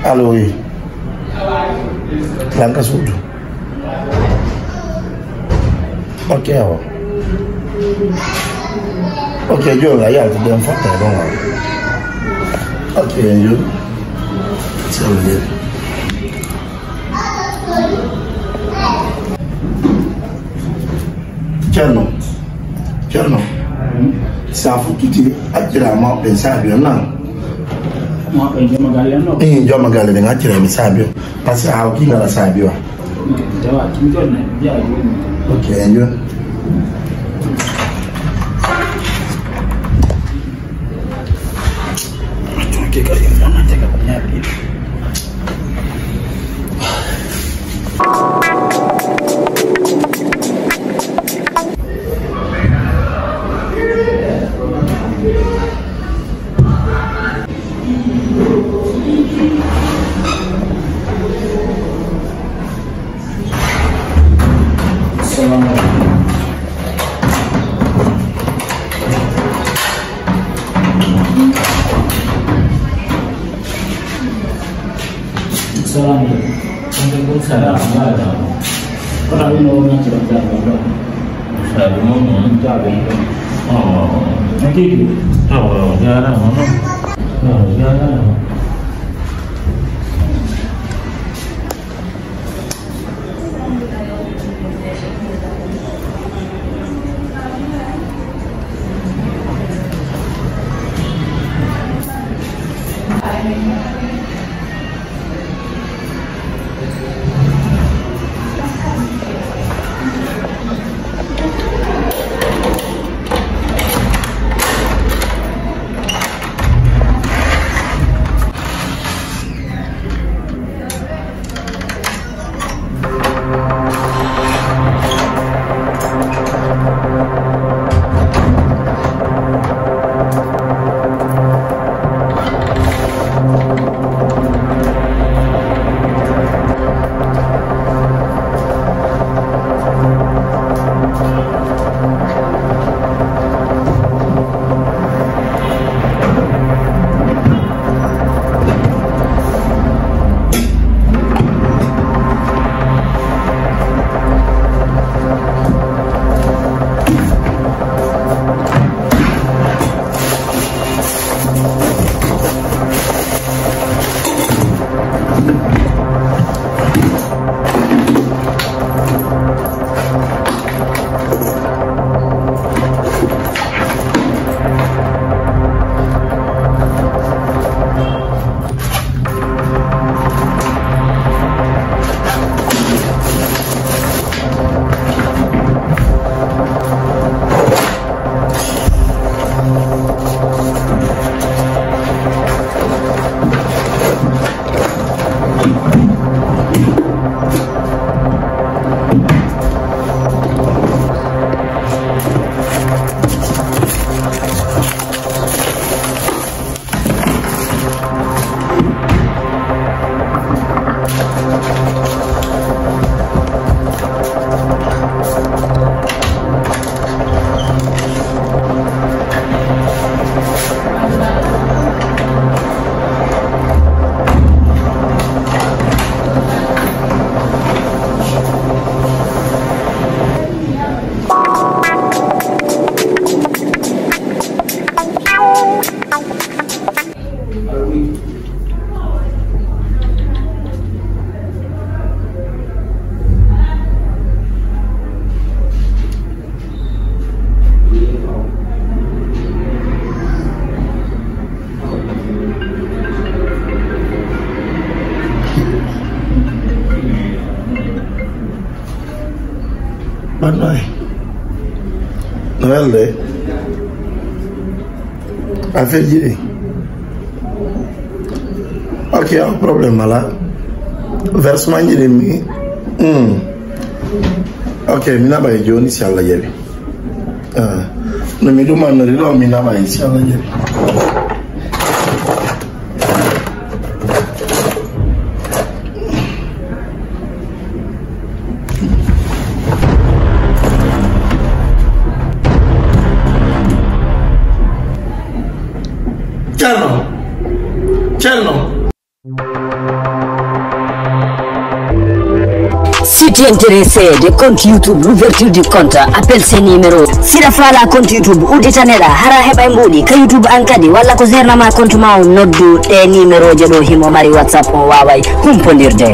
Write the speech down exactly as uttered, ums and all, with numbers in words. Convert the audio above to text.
Allo, oui. Lanka suudu. Ok, awa. Ok, jooni a yalta ɗon fatta ɗon, awa. Ok, jooni. Salmini. Ceerno, Ceerno, sa fukkiti accira mawɓe saabi on nan. Mawɓe joma galle on ɗo? Ii, joma galle ɗen accira ɓe saabi on. Parce que haw ki ngala saabi wa. Jawa, ɗum jonni, biya jonni. Ok, en jonni. Ok, kadi, on nan tega ko ñaaɗi. Assalamu alaikum. Assalamu alaikum. Wa alaikum salam. Kono a wino wona ci ɗon jaabi ɗon. Jaabi non non. Jaabi ɗon. Oh. Hakiki. Oh, jaaraama non. Oh, jaaraama. Bannooy. No welde. Affaire ji ɗi. Ok, on problème ala. Versement ji ɗi mi. Hmm. Ok, mi naɓa e jooni si Allah jaɓi. Ah. No mi ɗum annori ɗo, mi naɓa e si Allah jaɓi. Ceerno, Ceerno. T'es intéressé de compte YouTube, l'ouverture du compte, appelle ces numéros. Si hiɗa faalaa compte YouTube, udditaneɗaa, hara heɓay mbuuɗi ka YouTube an kadi, walla ko seernaa ma compte ma on, noddu ɗee numéroje ɗoo, himo mari WhatsApp, on waaway humpondirde.